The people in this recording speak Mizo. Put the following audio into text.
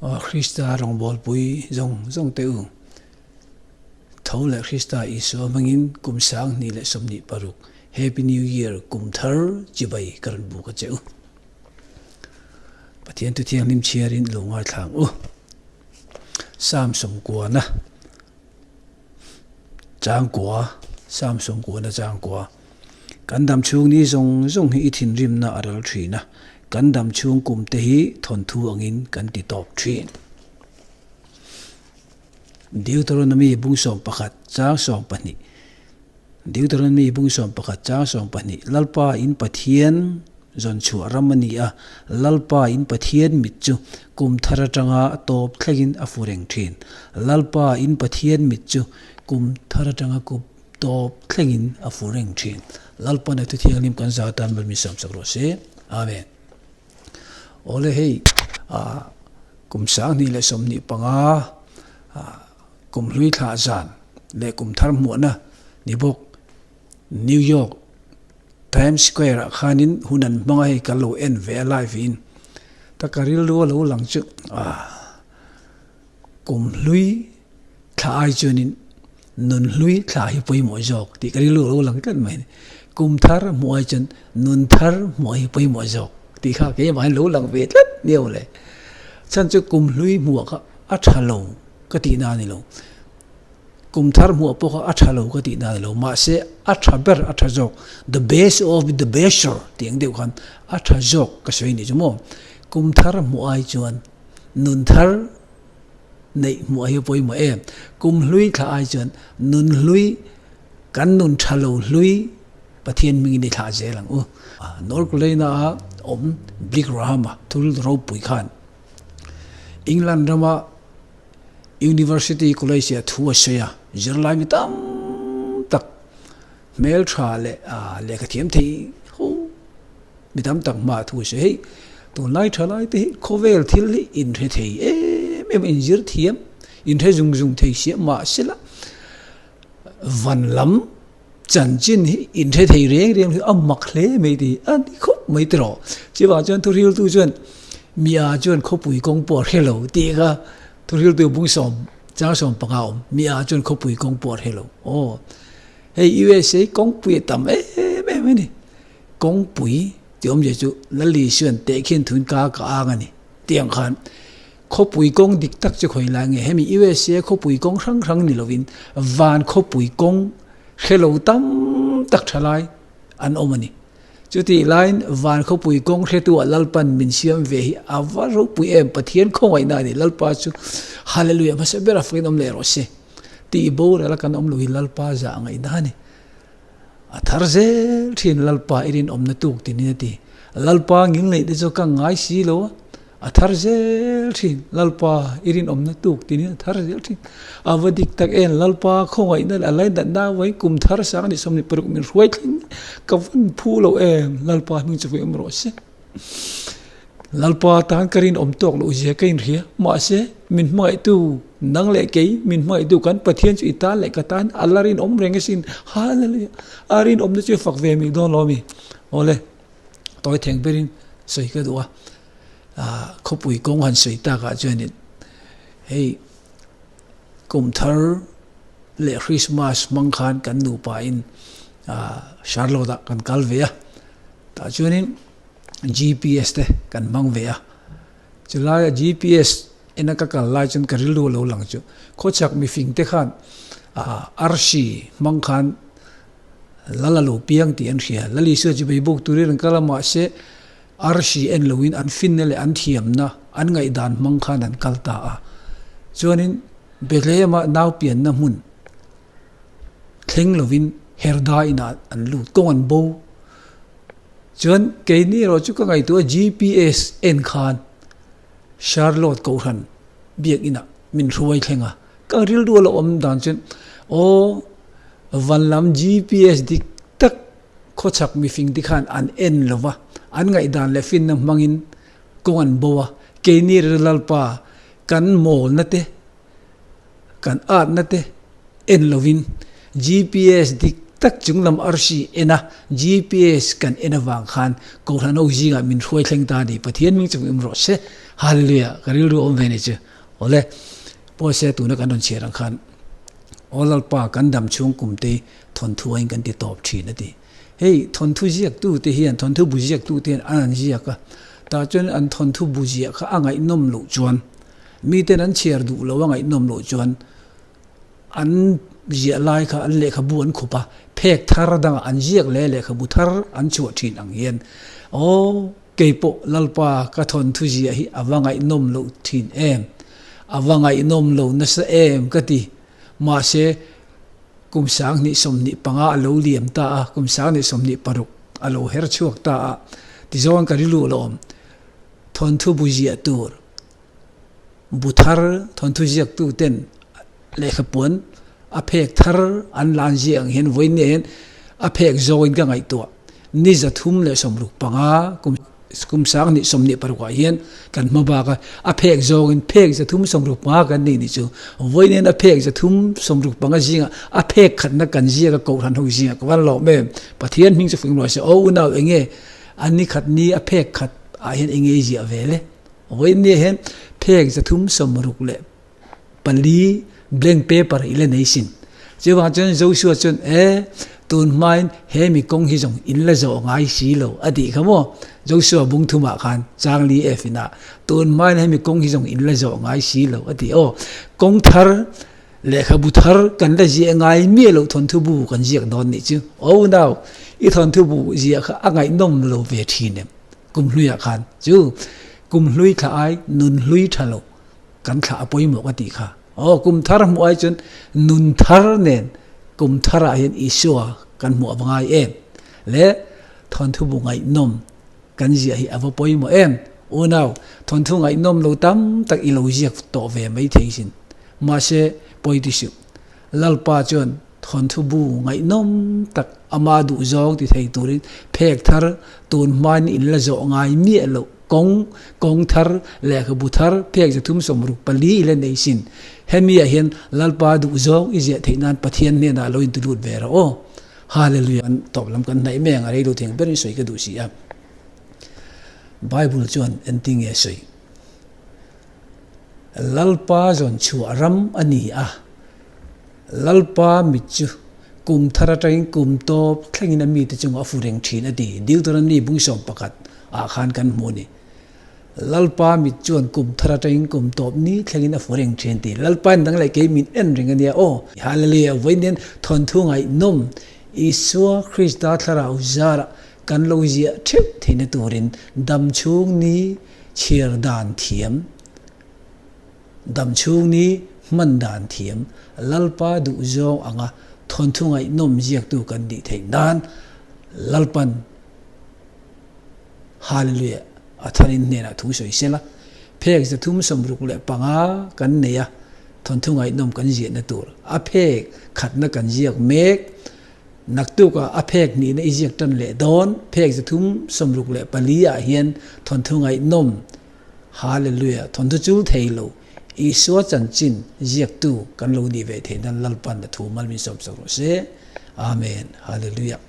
Krista rawngbawlpui zawng zawng te u, tho leh Krista Isua hmangin kum 2026 Happy New Year kum thar chibai ka rawn buk a che u. Pathian thu thianghlim chhiarin lo ngaithla ang u. Psalm sawmkuana changkua Psalm sawmkuana changkua Kan dam chhung ni zawng zawng hi i thinrimna a ral thin a, kan dam chhung kum te hi thawnthu angin kan ti tawp thin. Deuteronomy bung 11 chang 12 Deuteronomy bung 11 chang 12 Lalpa in Pathian zawn chhuah ram a ni a, Lalpa in Pathian mit chu kum thar atanga tawp thlengin a fu reng thin. Lalpa in Pathian mit chu kum thar atanga kup tawp thlengin a fu reng thin. Lalpa Neitu Thianghlim kan za tan mal min siam chak rawh se. Amen. Awle hei kum 2025 kum hlui thlah zan leh kum thar hmuahna ni bawk New York Times Square ah khanin hun an hmang a hei ka lo en ve a live in ta ka rilru a lo lang chu kum hlui thla ai chuanin nun hlui thla hi pawimawh zawk tih ka rilru a lo lang tlat mai a ni. Kum thar hmuh ai chuan nun thar hmuh hi pawimawh zawk tih kha keimah hian lo lang ve tlat nia le. Chhan chu kum hlui hmuh kha a tha lo ka tihna a ni lo. Kum thar hmuh pawh kha a tha lo ka tihna a ni lo. Mahse a tha ber a tha zawk the best of the best tih ang deuh khan a tha zawk ka sawi ni chu maw. Kum thar hmuh ai chuan nun thar neih hmuh hi a pawimawh em. Kum hlui thla ai chuan nun hlui kan nun tha lo hlui Pathian hmingin i thlah zel ang u. North Carolina a awm Billy Graham a thil ropui khan England rama University College ah thu a sawi a, zirlai mi tam tak hmeltha leh lehkha thiam thei ho Mi tam tak hmaah thu a sawi hei, tunlai tha lai te hi khawvel thil hi inhre thei em em a, inzir thiam, inhre zung zung thei sia mahsela van lam chanchin hi inhre thei reng reng hi a mak hle mai tih a ni khawp mai tiraw. Chuvang chuan thuhriltu chuan Mia chuan khawpui kawng pawh a hre lo tih kha thuhriltu bung sawm chang 15 awm Mia chuan khawpui kawng pawh a hre lo aw hei USA kawngpui a tam em em a ni. Kawngpui tih awmzia chu Lali Suan tehkhin thun ka ka ang a ni tih ang khan khawpui kawng dik tak chu khawi lai nge hemi USA khawpui kawng hrang hrang ni lovin van khawpui kawng hre lo tam tak tha lai an awm a ni. Chutih laiin van khawpui kawng hretu ah Lalpan min siam ve hi a va ropui em Pathian khawngaihna a ni Lalpa chu Hallelujah hmasa bera fakin awm leh rawh se tih boral a kan awm lo hi Lalpa zah ngaihna a ni. A thar zel thin Lalpa i rinawmna tuk tinin a ti. Lalpa ngilneih te chu ka ngai si lo a, a thar zel thin Lalpa i rinawmna tuk tinin a thar zel thin. A va dik tak en Lalpa khawngaihna leh a lainatna avangin kum thar 2026 min hruai thleng ka van phu lo em Lalpa hming chu vui awm rawh se. Lalpa tan ka rinawm tawk loh zia ka inhria. Mahse, min hmangaihtu nang leh kei, min hmangaihtu kan Pathian chu i tan leh ka tan a la rinawm reng asin. Hallelujah! A rinawmna chu i fak ve mai dawn lo a mi? Awle, tawi theng berin sawi ka duh a. Khawpui kawng han sawi takah chuanin hei kum thar leh Christmas hmang khan kan nupain Charlotte ah kan kal ve a. Tah chuanin GPS te kan hmang ve a, chulaia GPS ena ka kal lai chuan ka rilru a lo lang chu khawchhak mifing te khan arsi hmang khan lal a lo piang tih an hria, Lal Isua chu bei bawk turin an kal a mahse arsi en loin an finna leh an thiamna an ngaihdan hmang khan an kal ta a, chuanin Bethlehem-a nau pianna hmun thleng lovin Herda inah an lut kawng an bo. Chuan keini erawh chu ka ngaihtuah GPS en khan Charlotte Kohhran biakinah min hruai thleng a, ka rilru a lo awm dan chuan aw van lam GPS dik tak khawchhak mifing te khan an en lo va, an ngaihdan leh finna hmangin kawng an bo a, keini Lalpa kan mawlna te kan atna te en lovin GPS dik. tak chunglam arsi en a, GPS kan en avang khan Kohhran ho zingah min hruai thleng ta a ni. Pathian hming chung im rawh se. Hallelujah! Ka rilru a awm ve ni chu. Awle, pawise tuna kan rawn chhiar ang khan Aw Lalpa kan dam chhung kum te thawnthu aiin kan ti tawp thin a ti. Hei thawnthu ziaktu te hian, thawnthu bu ziaktu te hian an an ziak a, tah chuan an thawnthu bu ziah kha a ngaihnawm loh chuan, miten an chhiar duh loh a ngaihnawm loh chuan an ziah lai kha an lehkhabu an khup a, phek thar dangah an ziak leh lehkhabu thar an chhuah thin ang hian aw keipawh Lalpa ka thawnthu ziah hi a va ngaihnawm loh thin em, a va ngaihnawm lo nasa em ka ti. Mahse kum 2025 a lo liam ta a, kum 2026 a lo her chhuak ta a, tizawn ka rilru a awm. Thawnthu bu ziah tur. Bu thar thawnthu ziaktu ten lehkhapuan a phek thar an lan ziah ang hian vawiin hian a phek zawngin ka ngaihtuah. Ni 365 kum kum 2026 ah hian kan hma bak a, a phek zawngin phek 365 kan nih ni chu. Vawiin hian a phek 365 zingah a phek khatna kan ziak a kohhran ho zingah ka van lawm em. Pathian hming chu fing ruai se aw unau enge a ni khat ni a phek khat ah hian enge i ziah ve le. Vawiin nia hian phek 364 blank paper i la nei sin. Chuvang chuan Joshua chuan, E, tun hmain he mi kawng hi zawng in la zawh ngai si lo, a tih kha maw? Joshua bung thumah khan chang li F inah, Tun hmain he mi kawng hi zawng in la zawh ngai si lo, a ti. Aw, kawng thar, lehkhabu thar kan la ziah ngai miah loh thawnthu bu kan ziak dawn nih chu. Aw unau, i thawnthu bu ziah kha a ngaihnawm lo ve thin em? Kum hluiah khan chu kum hlui thla ai nun hlui tha lo kan thlah a pawimawh ka tih kha. Aw kum thar hmuh ai chuan nun thar nen kum tharah hian Isua kan hmuh a va ngai em? Le thawnthu bu ngaihnawm kan ziah hi a va pawimawh em? Unau, thawnthu ngaihnawm lo tam tak i lo ziak tawh ve maithei sin. Mahse, pawi ti suh. Lalpa chuan Thawnthu bu ngaihnawm tak ama duhzawng ti thei turin phek thar tun hmain in la zawh ngai miah loh kawng, kawng thar, lehkhabu thar phek 364 i la nei sin. Hemi ah hian Lalpa duhzawng i ziah theih nan Pathian hnenah lo intulut ve rawh aw. Hallelujah. Kan tawp lam kan hnaih mai ang a rei lo thing berin sawi ka duh si a. Bible chuan entinge sawi? Lalpa zawn chhuah ram a ni a, Lalpa mit chu kum thar atangin kum tawp thlengin a mite chungah a fu reng thin a ti. Deuteronomy bung 11 ah khan kan hmu a ni. Lalpa mit chuan kum thar atangin kum tawp ni thlengin a fu reng thin a ti. Lalpa in dang leh kei min en reng a nia aw. Hallelujah! Vawiin thawnthu ngaihnawm Isua Krista thlarau zarah kan lo ziah theuh theihna turin dam chhung ni chhiar dan thiam, dam chhung ni hman dan thiam, Lalpa duhzawng anga thawnthu ngaihnawm ziaktu kan nih theih nan Lalpan Hallelujah a tharin hnenah thu sawi sela, phek 365 kan nei a, thawnthu ngaihnawm kan ziahna tur a phek khatna kan ziak mek. Naktukah a phek hnihna i ziak tan leh dawn. Phek 364 ah hian thawnthu ngaihnawm, Hallelujah, thawnthu chul thei lo, Isua chanchin ziaktu kan lo nih ve theih nan Lalpan a thu mal min sawmsak rawh se. Amen. Hallelujah.